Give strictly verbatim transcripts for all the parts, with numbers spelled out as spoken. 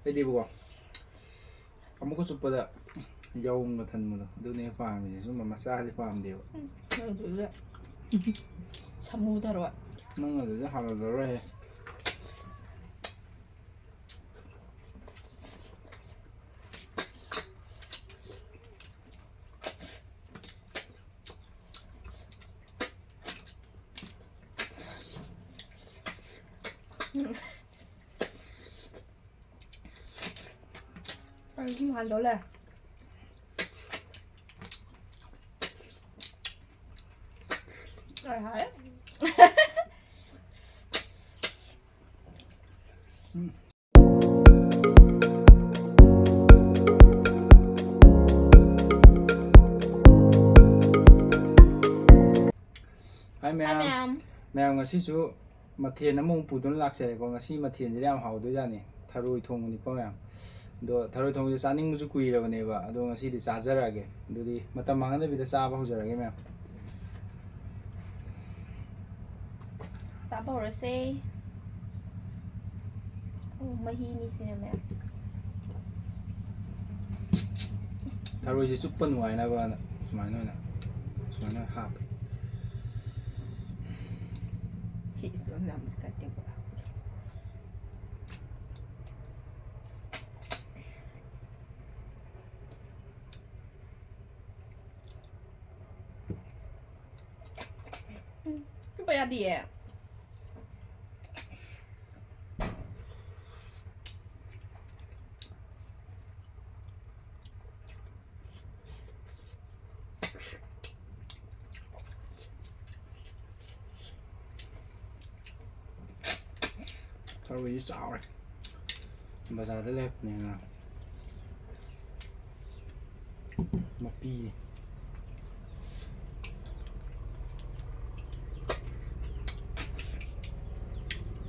ꯑꯩꯗꯤꯕꯀꯣ, ꯑꯃꯨꯛꯀ ꯆꯨꯞꯄꯗ ꯌꯥꯎꯝꯒ ꯊꯟꯕꯗꯣ, ꯑꯗꯨꯅꯦ ꯄꯥꯝꯃꯤꯁꯦ꯫ ꯁꯨꯝꯕ ꯃꯆꯥꯗꯤ ꯄꯥꯝꯗꯦꯕ꯫ ꯎꯝ, ꯑꯗꯨꯗ ꯁꯥꯃꯨ ꯊꯔꯣꯏ꯫ ꯅꯪ ꯑꯗꯨꯗꯤ ꯍꯥꯟꯅ ꯂꯧꯔꯣꯏꯍꯦ꯫ ꯑꯩ ꯁꯨꯝ ꯍꯥꯟꯗꯧ ꯂꯩꯔꯦ꯫ ꯂꯣꯏ ꯍꯥꯏꯔꯦ꯫ ꯎꯝ꯫ ꯍꯥꯏ ꯃꯌꯥꯝ꯫ ꯃꯌꯥꯝ꯫ ꯃꯌꯥꯝ, ꯉꯁꯤꯁꯨ ꯃꯊꯦꯜ ꯑꯃꯃꯨꯛ ꯄꯨꯗꯨꯅ ꯂꯥꯛꯆꯔꯦꯀꯣ꯫ ꯉꯁꯤ ꯃꯊꯦꯜꯁꯤꯗꯤ ꯌꯥꯝ ꯍꯥꯎꯗꯣꯏꯖꯥꯠꯅꯤ꯫ ꯊꯔꯣꯏ ꯊꯣꯡꯕꯅꯤꯀꯣ ꯃꯌꯥꯝ꯫ ꯑꯗꯣ ꯊꯔꯣꯏ ꯊꯣꯡꯕꯁꯦ ꯆꯥꯅꯤꯡꯕꯁꯨ ꯀꯨꯏꯔꯕꯅꯦꯕ꯫ ꯑꯗꯣ ꯉꯁꯤꯗꯤ ꯆꯥꯖꯔꯛꯑꯒꯦ꯫ ꯑꯗꯨꯗꯤ ꯃꯇꯝ ꯃꯥꯡꯍꯟꯗꯕꯤꯗ ꯆꯥꯕ ꯍꯧꯖꯔꯒꯦ ꯃꯌꯥꯝ꯫ ꯆꯥꯕ ꯍꯧꯔꯁꯦ꯫ ꯑꯣ, ꯃꯍꯤꯅꯤ ꯁꯤꯅ ꯃꯌꯥꯝ꯫ ꯊꯔꯣꯏꯁꯦ ꯆꯨꯞꯄ ꯅꯨꯡꯉꯥꯏꯅꯕꯅ ꯁꯨꯃꯥꯏꯅ ꯑꯣꯏꯅ, ꯁꯨꯃꯥꯏꯅ ꯑꯣꯏꯅ ꯍꯥꯞꯄꯦ꯫ ꯁꯤꯁꯨ ꯌꯥꯝ ꯌꯥꯝꯕꯁꯦ ꯀꯥꯏ ꯇꯦꯡꯀꯣꯠ ꯍꯥꯞꯄꯗꯣ꯫ ꯎꯝ, ꯆꯨꯞꯄ ꯌꯥꯗꯤꯌꯦ꯫ ꯊꯔꯣꯏꯁꯤ ꯆꯥꯎꯔꯦ꯫ ꯕꯖꯥꯔꯗ ꯂꯩꯔꯛꯄꯅꯦ ꯉꯔꯥꯡ꯫ ꯃꯄꯤ꯫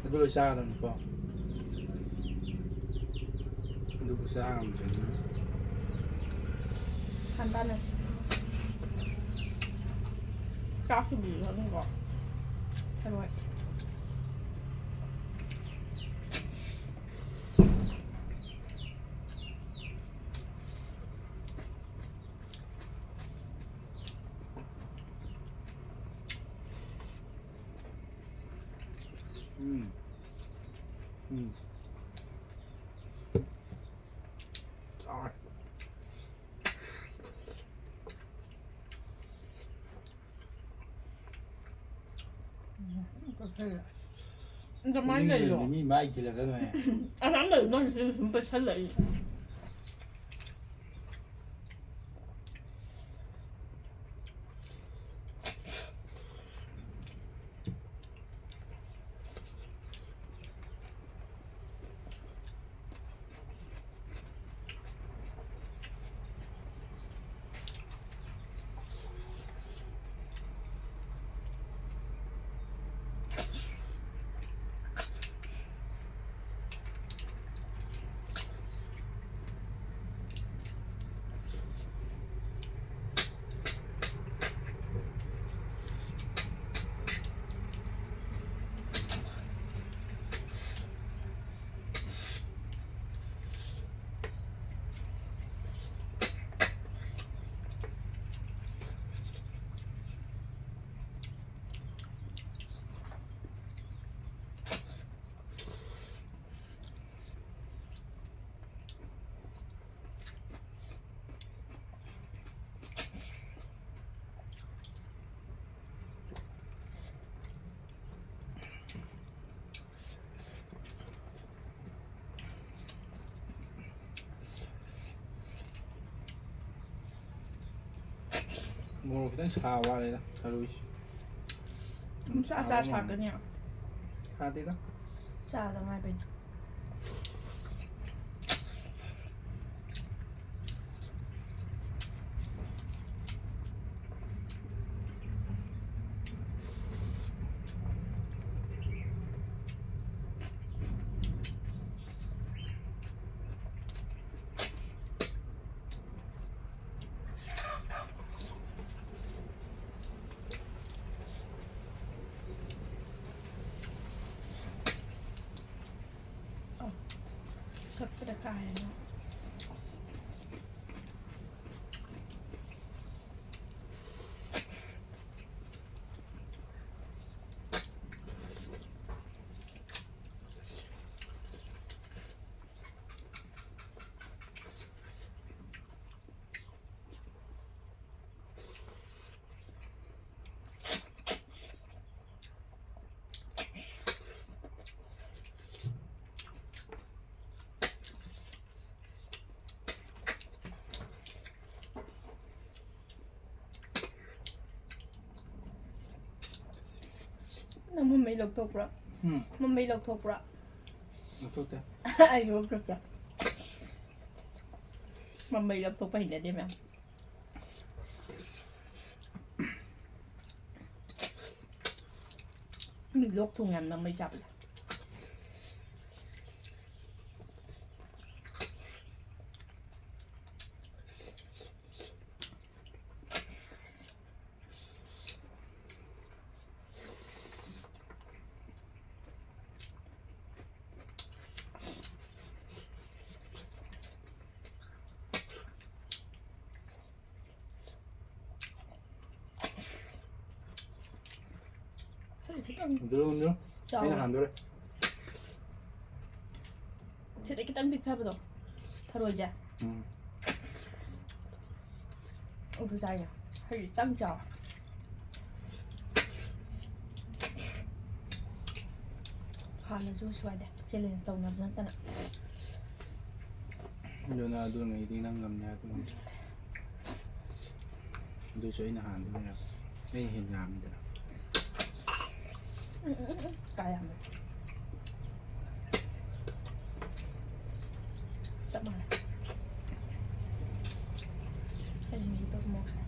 ꯑꯗꯨ ꯂꯣꯏ ꯆꯥꯒꯗꯕꯅꯤꯀꯣ꯫ ꯑꯗꯨꯕꯨ ꯆꯥ ꯉꯝꯗ꯭ꯔꯦꯗꯅ꯫ ꯍꯥꯟ ꯇꯥꯟꯅꯁꯤ꯫ ꯆꯥꯛꯁꯤꯕꯨꯗꯤ ꯆꯥꯅꯤꯡꯀꯣ꯫ ꯊꯔꯣꯏ꯫ ꯑꯗꯨꯃꯥꯏꯅ ꯂꯩꯔꯣ? ꯃꯤ ꯃꯥꯏ ꯊꯤꯜꯂꯛꯀꯅꯨꯍꯦ꯫ ꯑꯁꯥꯝ ꯂꯩꯔꯨ ꯅꯪ ꯁꯤꯗ ꯁꯨꯝ ꯄꯩꯁꯜꯂꯛꯏ꯫ ꯃꯣꯔꯣꯛ ꯈꯤꯇꯪ ꯁꯥꯕ ꯋꯥꯠꯂꯦꯗ ꯊꯔꯣꯏꯁꯦ꯫ ꯎꯝ, ꯆꯥ ꯆꯥ ꯁꯥꯕ ꯃꯥꯜꯂꯦ꯫ ꯁꯥꯔꯛꯀꯅꯤ꯫ ꯁꯥꯗꯦꯗ꯫ ꯆꯥꯗ ꯉꯥꯏꯕꯩꯅꯦ꯫ ꯑꯣ, ꯊꯛꯄꯗ ꯀꯥ ꯍꯦꯟꯅ꯫ ꯃꯃꯩ ꯂꯧꯊꯣꯛꯄ꯭ꯔꯥ? ꯎꯝ꯫ ꯃꯃꯩ ꯂꯧꯊꯣꯛꯄ꯭ꯔꯥ? ꯂꯧꯊꯣꯛꯇꯦ꯫ ꯑꯩ ꯂꯧꯊꯣꯛꯇꯦ꯫ ꯃꯃꯩ ꯂꯧꯊꯣꯛꯄ ꯍꯩꯅꯗꯦ ꯃꯌꯥꯝ꯫ ꯃꯤ ꯂꯣꯛ ꯊꯨꯡ ꯌꯥꯝ ꯃꯃꯩ ꯆꯥꯕꯗꯣ꯫ ꯈꯤꯇꯪ ꯑꯗꯨ, ꯑꯗꯨ꯫ ꯆꯥꯎ꯫ ꯑꯩꯅ ꯍꯥꯟꯗꯣꯔꯦ꯫ ꯁꯤꯗ ꯈꯤꯇꯪ ꯄꯤꯛꯊꯕꯗꯣ, ꯊꯔꯣꯏꯁꯦ꯫ ꯎꯝ꯫ ꯑꯗꯨ ꯆꯥꯏꯅ꯫ ꯍꯧꯖꯤꯛ ꯆꯪ ꯆꯥꯎ꯫ ꯍꯥꯟꯅꯁꯨ ꯁ꯭ꯋꯥꯏꯗ challenge ꯇꯧꯅꯕ ꯅꯠꯇꯅ꯫ ꯑꯗꯨꯅ ꯑꯗꯨꯉꯩꯗꯤ ꯅꯪ ꯉꯝꯅꯤ ꯍꯥꯏꯕ ꯉꯝꯗ꯭ꯔꯦ꯫ ꯑꯗꯨꯁꯨ ꯑꯩꯅ ꯍꯥꯟꯅ ꯑꯗꯨꯝ ꯌꯥꯝ-, ꯑꯩꯅ ꯍꯦꯟꯅ ꯌꯥꯝꯃꯤꯗꯅ꯫ ꯎꯝ, ꯎꯝ, ꯎꯝ, ꯎꯝ꯫ ꯀꯥ ꯌꯥꯝꯃꯦ꯫ ꯆꯞ ꯃꯥꯟꯅꯩ꯫ ꯑꯩ ꯃꯤꯗꯣ ꯃꯣꯔꯣꯛ ꯁꯥꯏ꯫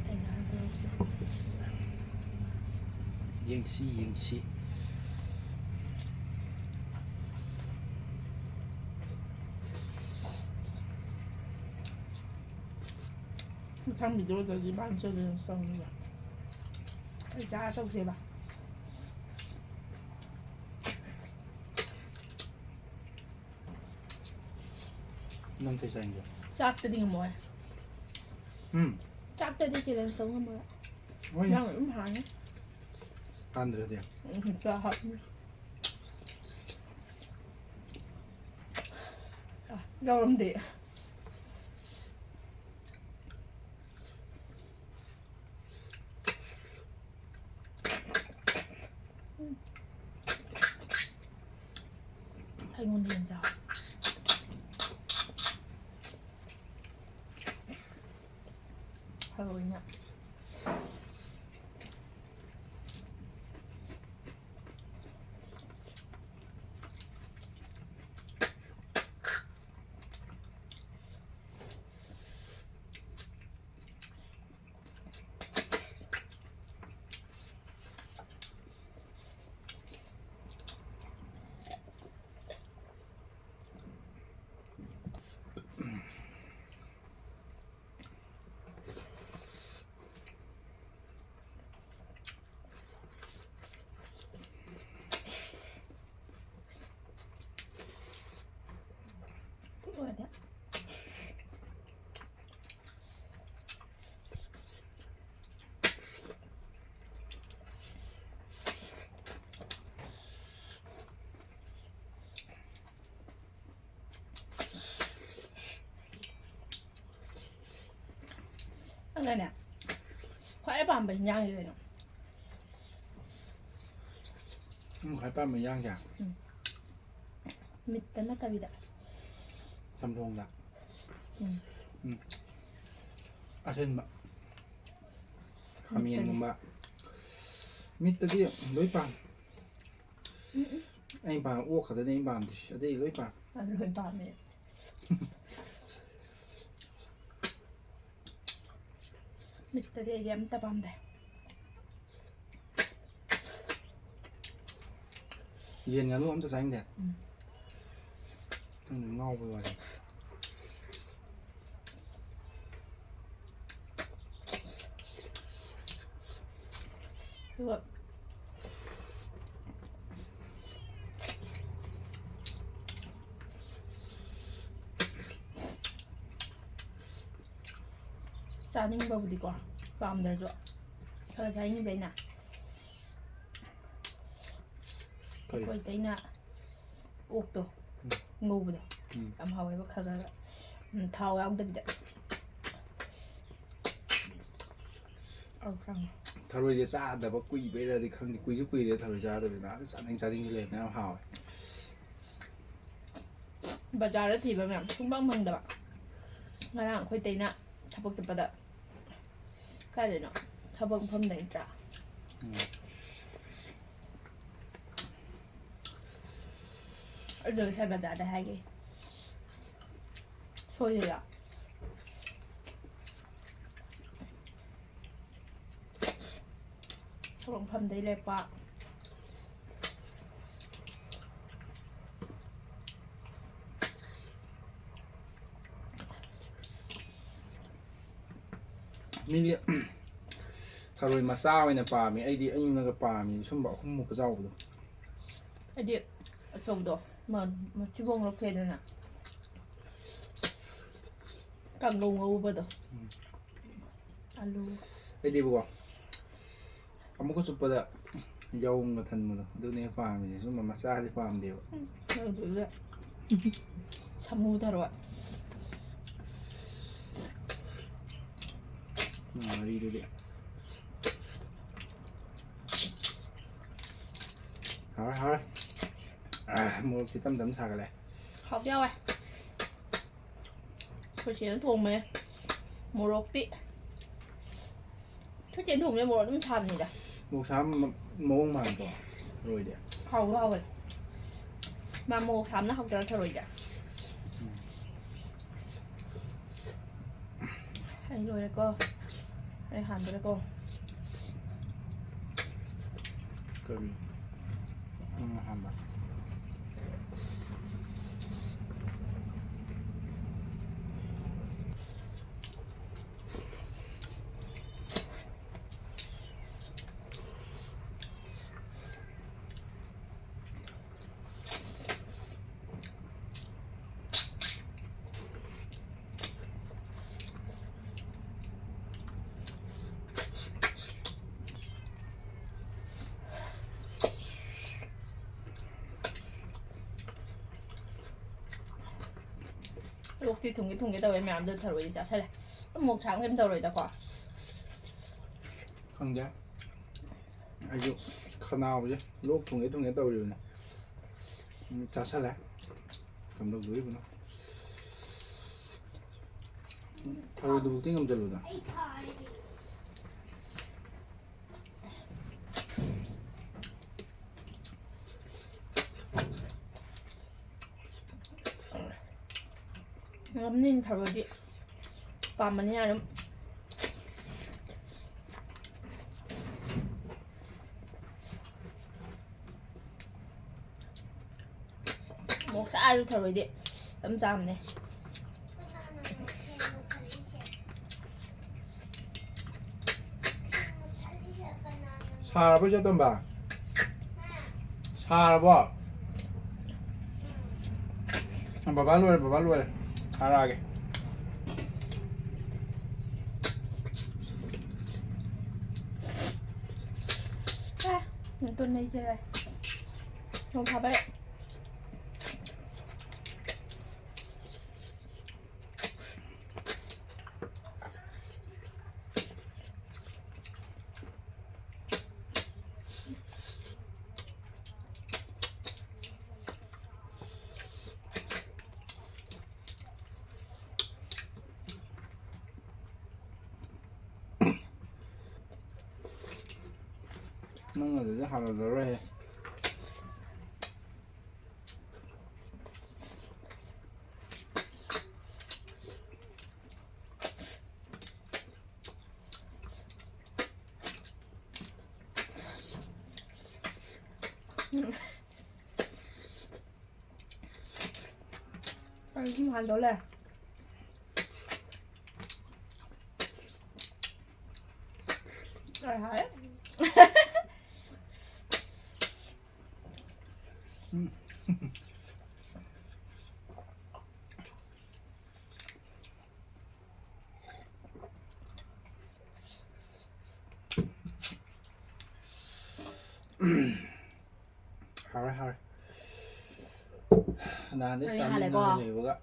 ꯑꯩꯅ ꯍꯥꯏꯕ ꯃꯣꯔꯣꯛꯁꯦ꯫ ꯌꯦꯡꯁꯤ, ꯌꯦꯡꯁꯤ꯫ ꯃꯊꯪ videoꯗꯗꯤ ꯃꯥꯅ challenge ꯇꯧꯅꯤꯕ꯫ ꯑꯩ ꯆꯥ ꯇꯧꯁꯦꯕ꯫ ꯅꯪ ꯀꯩ ꯆꯥꯅꯤꯡꯒꯦ? ꯆꯥꯛꯇꯗꯤ ꯉꯝꯃꯣꯏ꯫ ꯎꯝ꯫ ꯆꯥꯛꯇꯗꯤ challenge ꯇꯧ ꯉꯝꯃꯣꯏ꯫ ꯍꯣꯏꯅꯦ꯫ ꯅꯪ ꯑꯗꯨꯝ ꯍꯥꯟꯅꯤ꯫ ꯍꯥꯟꯗ꯭ꯔꯗꯤ? ꯎꯝ, ꯆꯥ ꯍꯥꯞꯅꯤ꯫ ꯑ, ꯌꯥꯎꯔꯝꯗꯦ꯫ ꯑꯩꯉꯣꯟꯗ ꯌꯦꯟ ꯆꯥꯎ꯫ ꯍꯔꯣꯏꯅ ꯄꯥꯝꯕ ꯍꯤꯟꯖꯥꯡꯁꯦ ꯀꯩꯅꯣ? ꯅꯪ ꯈ꯭ꯋꯥꯏ ꯄꯥꯝꯕ ꯏꯟꯖꯥꯡꯁꯦ? ꯃꯤꯠꯇ ꯅꯠꯇꯕꯤꯗ꯫ ꯆꯝꯊꯣꯡꯗ꯫ ꯎꯝ꯫ ꯎꯝ꯫ ꯑꯁꯤꯟꯕ꯫ ꯈꯥꯃꯦꯟꯒꯨꯝꯕ꯫ ꯃꯤꯠꯇꯗꯤ ꯂꯣꯏ ꯄꯥꯝꯃꯤ꯫ ꯎꯝ, ꯎꯝ꯫ ꯑꯩꯅ ꯄꯥꯝꯕ ꯑꯣꯛ ꯈꯛꯇꯅꯦ ꯑꯩꯅ ꯄꯥꯝꯗ꯭ꯔꯤꯁꯦ꯫ ꯑꯇꯩ ꯂꯣꯏ ꯄꯥꯝꯃꯤ꯫ ꯑꯗꯨ ꯂꯣꯏ ꯄꯥꯝꯃꯦ꯫ ꯃꯤꯠꯇꯗꯤ ꯑꯩꯗꯤ ꯑꯝꯇ ꯄꯥꯝꯗꯦ꯫ ꯌꯦꯟ ꯉꯥꯅꯨ ꯑꯝꯇ ꯆꯥꯅꯤꯡꯗꯦ꯫ ꯎꯝ꯫ ꯅꯪ ꯉꯥꯎꯕꯩ ꯋꯥꯅꯤ꯫ ꯑꯗꯨꯒ ꯆꯥꯅꯤꯡꯕꯕꯨꯗꯤꯀꯣ ꯄꯥꯝꯗ꯭ꯔꯁꯨ ꯈꯔ ꯆꯥꯅꯤꯡꯉꯤꯗ ꯑꯩꯅ꯫ ꯀꯔꯤ? ꯑꯩꯈꯣꯏ ꯑꯇꯩꯅ ꯑꯣꯛꯇꯣ ꯎꯝ꯫ ꯉꯧꯕꯗꯣ ꯎꯝ꯫ ꯌꯥꯝ ꯍꯥꯎꯋꯦꯕ꯫ ꯈꯔ ꯈꯔ ꯎꯝ, ꯊꯥꯎ ꯌꯥꯎꯗꯕꯤꯗ꯫ ꯑꯧ, ꯈꯪꯉꯦ꯫ ꯊꯔꯣꯏꯁꯦ ꯆꯥꯗꯕ ꯀꯨꯏꯕꯩꯔꯗꯤ ꯈꯪꯗꯦ, ꯀꯨꯏꯁꯨ ꯀꯨꯏꯔꯦ ꯊꯔꯣꯏ ꯆꯥꯗꯕꯅꯤꯅ꯫ ꯑꯗꯨ ꯆꯥꯅꯤꯡ ꯆꯥꯅꯤꯡꯁꯨ ꯂꯩꯔꯦ, ꯃꯌꯥꯝ ꯍꯥꯎꯋꯦ꯫ ꯕꯖꯥꯔꯗ ꯊꯤꯕ ꯃꯌꯥꯝ ꯁꯨꯡꯐꯪ ꯐꯪꯗꯕ꯫ ꯉꯔꯥꯡ ꯑꯩꯈꯣꯏ ꯇꯩꯅ ꯊꯕꯛ ꯆꯠꯄꯗ ꯀꯥꯏꯗꯅꯣ ꯊꯕꯛ ꯃꯐꯝꯗ ꯅꯠꯇ꯭ꯔꯥ? ꯎꯝ꯫ ꯑꯗꯨ ꯉꯁꯥꯏ ꯕꯖꯥꯔꯗ ꯍꯥꯏꯒꯦ꯫ ꯁꯣꯏꯔꯤꯔꯣ? ꯊꯕꯛ ꯃꯐꯝꯗꯩ ꯂꯩꯔꯛꯄ꯫ ꯃꯤꯗꯤ ꯊꯔꯣꯏ ꯃꯆꯥ ꯑꯣꯏꯅ ꯄꯥꯝꯃꯤ꯫ ꯑꯩꯗꯤ ꯑꯩꯅꯒ ꯄꯥꯝꯃꯤ ꯁꯨꯝꯕ ꯑꯍꯨꯝꯃꯨꯛꯀ ꯆꯥꯎꯕꯗꯣ꯫ ꯍꯥꯏꯗꯤ ꯑꯆꯧꯕꯗꯣ ꯃ-, ꯃꯊꯤꯕꯣꯡ ꯂꯧꯊꯣꯛꯑꯦꯗꯅ ꯀꯥꯡꯉꯧ ꯉꯧꯕꯗꯣ꯫ ꯎꯝ꯫ ꯑꯂꯨ꯫ ꯑꯩꯗꯤꯕꯀꯣ ꯑꯃꯨꯛꯀ ꯆꯨꯞꯄꯗ ꯌꯥꯎꯅ ꯊꯟꯕꯗꯣ ꯑꯗꯨꯅꯦ ꯄꯥꯝꯃꯤꯁꯦ꯫ ꯁꯨꯝꯕ ꯃꯆꯥꯗꯤ ꯄꯥꯝꯗꯦꯕ꯫ ꯑꯗꯨꯗ ꯁꯥꯃꯨ ꯊꯔꯣꯏ꯫ ꯎꯝ, ꯃꯔꯤꯗꯨꯗꯤ꯫ ꯍꯥꯎꯔꯦ, ꯍꯥꯎꯔꯦ꯫ ꯑꯥ, ꯃꯣꯔꯣꯛ ꯈꯤꯇꯪ ꯇꯝ ꯁꯥꯒꯠꯂꯦ꯫ ꯍꯥꯎꯗꯤ ꯍꯥꯎꯋꯦ꯫ ꯑꯩꯈꯣꯏ ꯆꯦꯅ ꯊꯣꯡꯕꯅꯦ꯫ ꯃꯣꯔꯣꯛꯇꯤ, ꯑꯩꯈꯣꯏ ꯆꯦꯅ ꯊꯣꯡꯕꯁꯦ ꯃꯣꯔꯣꯛ ꯑꯗꯨꯝ ꯁꯥꯕꯅꯤꯗ꯫ ꯃꯣꯔꯣꯛ ꯁꯥꯕ ꯃ-, ꯃꯑꯣꯡ ꯃꯥꯟꯗ꯭ꯔꯣ? ꯊꯔꯣꯏꯗꯤ꯫ ꯍꯥꯎꯁꯨ ꯍꯥꯎꯋꯦ꯫ ꯃꯥ ꯃꯣꯔꯣꯛ ꯁꯥꯕꯅ ꯍꯥꯎꯇꯔ ꯊꯔꯣꯏꯗꯤ꯫ ꯎꯝ꯫ ꯑꯩ ꯂꯣꯏꯔꯦꯀꯣ꯫ ꯑꯩ ꯍꯥꯟꯗꯣꯔꯦꯀꯣ꯫ ꯀꯔꯤ? ꯅꯪꯅ ꯍꯥꯟꯕ꯫ ꯂꯣꯛꯇꯤ ꯊꯨꯡꯒꯦ ꯊꯨꯡꯒꯦ ꯇꯧꯋꯦ ꯃꯌꯥꯝꯗꯣ, ꯊꯔꯣꯏꯗꯤ ꯆꯥꯁꯜꯂꯦ꯫ ꯑꯗꯨꯝ ꯃꯣꯛ ꯁꯥꯕ ꯀꯩꯝ ꯇꯧꯔꯣꯏꯗꯀꯣ꯫ ꯈꯪꯗꯦ꯫ ꯑꯩꯁꯨ ꯈꯅꯥꯎꯁꯦ ꯂꯣꯛ ꯊꯨꯡꯒꯦ ꯊꯨꯡꯒꯦ ꯇꯧꯔꯤꯕꯅꯦ꯫ ꯎꯝ, ꯆꯥꯁꯜꯂꯦ꯫ ꯀꯝꯗꯧꯗꯣꯔꯤꯕꯅꯣ? ꯊꯔꯣꯏꯗꯨꯕꯨꯛꯇꯤ ꯉꯝꯖꯜꯂꯨꯗ꯫ ꯉꯝꯅꯤ, ꯊꯔꯣꯏꯗꯤ ꯄꯥꯝꯕꯅꯤꯅ ꯑꯗꯨꯝ꯫ ꯃꯣꯔꯣꯛ ꯁꯥꯔꯁꯨ ꯊꯔꯣꯏꯗꯤ ꯑꯗꯨꯝ ꯆꯥꯝꯅꯦ꯫ ꯁꯥꯔꯕꯣ, ꯏꯆꯦ ꯇꯣꯝꯕ? ꯁꯥꯔꯕꯣ? ꯕꯕꯥ ꯂꯣꯏꯔꯦ, ꯕꯕꯥ ꯂꯣꯏꯔꯦ꯫ ꯊꯥꯔꯛꯑꯒꯦ꯫ ꯑꯦ, ꯅꯇꯣꯟ ꯃꯩ ꯆꯦꯜꯂꯦ꯫ ꯅꯣꯡ ꯐꯥꯕꯩ꯫ ꯍꯥꯟꯅ ꯂꯧꯔꯣꯏꯍꯦ꯫ ꯑꯩ ꯁꯨꯝ ꯍꯥꯟꯗꯧ ꯂꯩꯔꯦ꯫ ꯂꯣꯏ ꯍꯥꯏꯔꯦ꯫ ꯍꯥꯎꯔꯦ, ꯍꯥꯎꯔꯦ꯫ ꯅꯍꯥꯟꯗꯩ ꯅꯪꯗꯤ ꯆꯥꯅꯤꯡꯉꯒ ꯍꯥꯜꯂꯦꯀꯣ? ꯂꯩꯕꯒ꯫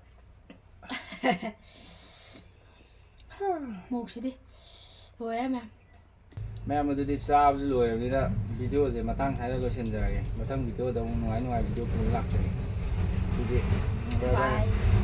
ꯃꯣꯔꯣꯛꯁꯤꯗꯤ ꯂꯣꯏꯔꯦ ꯃꯌꯥꯝ꯫ ꯃꯌꯥꯝ, ꯑꯗꯨꯗꯤ ꯆꯥꯕꯁꯨ ꯂꯣꯏꯔꯕꯅꯤꯅ video ꯁꯦ ꯃꯇꯥꯡ ꯁ꯭ꯋꯥꯏꯗ ꯂꯣꯏꯁꯤꯟꯖꯔꯒꯦ꯫ ꯃꯊꯪ video ꯗ ꯑꯃꯨꯛ ꯅꯨꯡꯉꯥꯏ ꯅꯨꯡꯉꯥꯏꯕ video ꯄꯨꯔ ꯂꯥꯛꯆꯒꯦ꯫ ꯑꯗꯨꯗꯤ bye bye꯫ Bye꯫